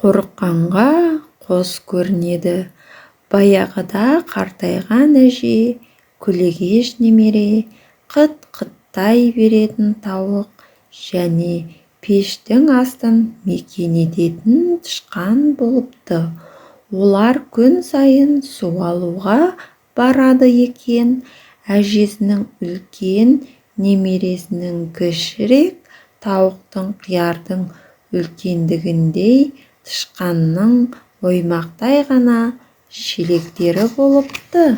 Қорыққанға қос көрінеді. Баяғыда қартайған әже, күлегеш немере, қыт-қыттай беретін тауық және пештің астын мекен ететін тышқан болыпты. Олар күн сайын су алуға барады екен. Әжесінің үлкен, немересінің кішірек, тауықтың қиярдың үлкендігіндей, тышқанның оймақтай ғана шелектері болыпты.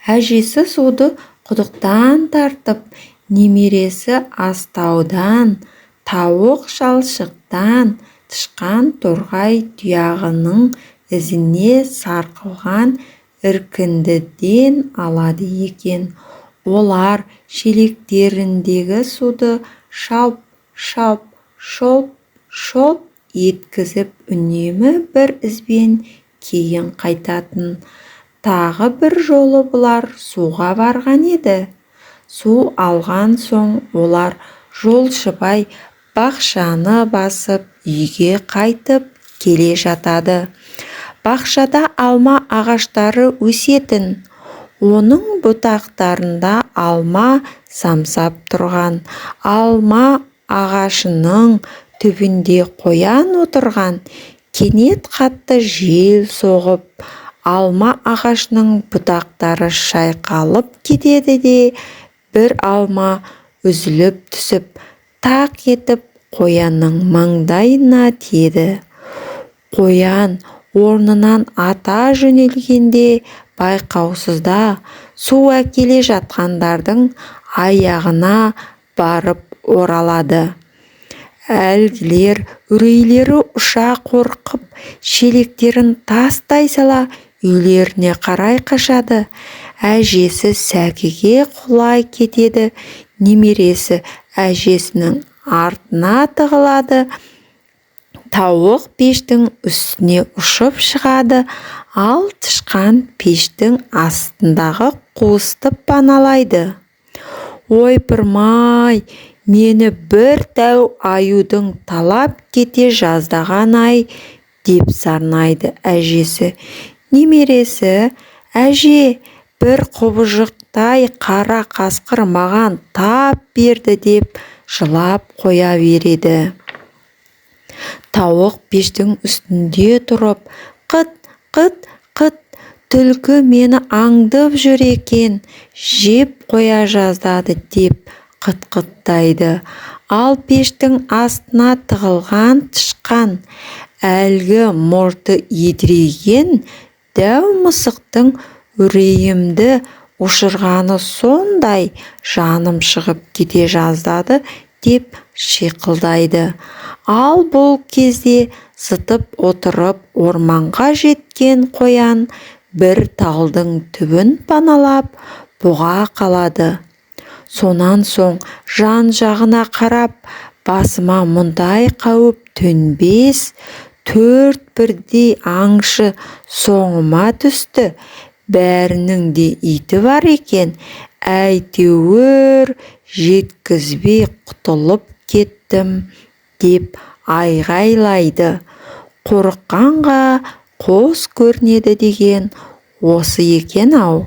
Әжесі суды құдықтан тартып, немересі астаудан, тауық шалшықтан, тышқан торғай тұяғының ізіне сарқылған іркіндіден алады екен. Олар шелектеріндегі суды шалп-шалп, шолп-шолп еткізіп үнемі бір ізбен кейін қайтатын. Тағы бір жолы бұлар суға барған еді. Су алған соң олар жолшыбай бақшаны басып үйге қайтып келе жатады. Бақшада алма ағаштары өсетін. Оның бұтақтарында алма самсап тұрған. Алма ағашының түбінде қоян отырған. Кенет қатты жел соғып, алма ағашының бұтақтары шайқалып кетеді де, бір алма үзіліп түсіп, тақ етіп қоянның маңдайына тиеді. Қоян орнынан ата жөнелгенде байқаусызда су әкеле жатқандардың аяғына барып оралады. Әлгілер үрейлері ұша қорқып, шелектерін тастай сала үйлеріне қарай қашады. Әжесі сәкіге құлай кетеді, немересі әжесінің артына тығылады, тауық пештің үстіне ұшып шығады, ал тышқан пештің астындағы қуысты паналайды. Ойпырмай, мені бір дәу аюдың талап кете жаздаған-ай, деп сарнайды әжесі. Немересі: Әже, бір құбыжықтай қара қасқыр маған тап берді, деп жылап қоя береді. Тауық пештің үстінде тұрып: Қыт, қыт, қыт, түлкі мені аңдып жүр екен, жеп қоя жаздады, деп қыт-қыттайды. Ал пештің астына тығылған тышқан: Әлгі мұрты едірейген дәу мысықтың үрейімді ұшырғаны сондай, жаным шығып кете жаздады, деп шиқылдайды. Ал бұл кезде зытып отырып орманға жеткен қоян бір талдың түбін паналап бұға қалады. Сонан соң жан-жағына қарап, басыма мұндай қауіп төнбес, төрт бірдей аңшы соңыма түсті, бәрінің де иті бар екен, әйтеуір жеткізбей құтылып кеттім, деп айғайлайды. Қорыққанға қос көрінеді деген осы екен-ау.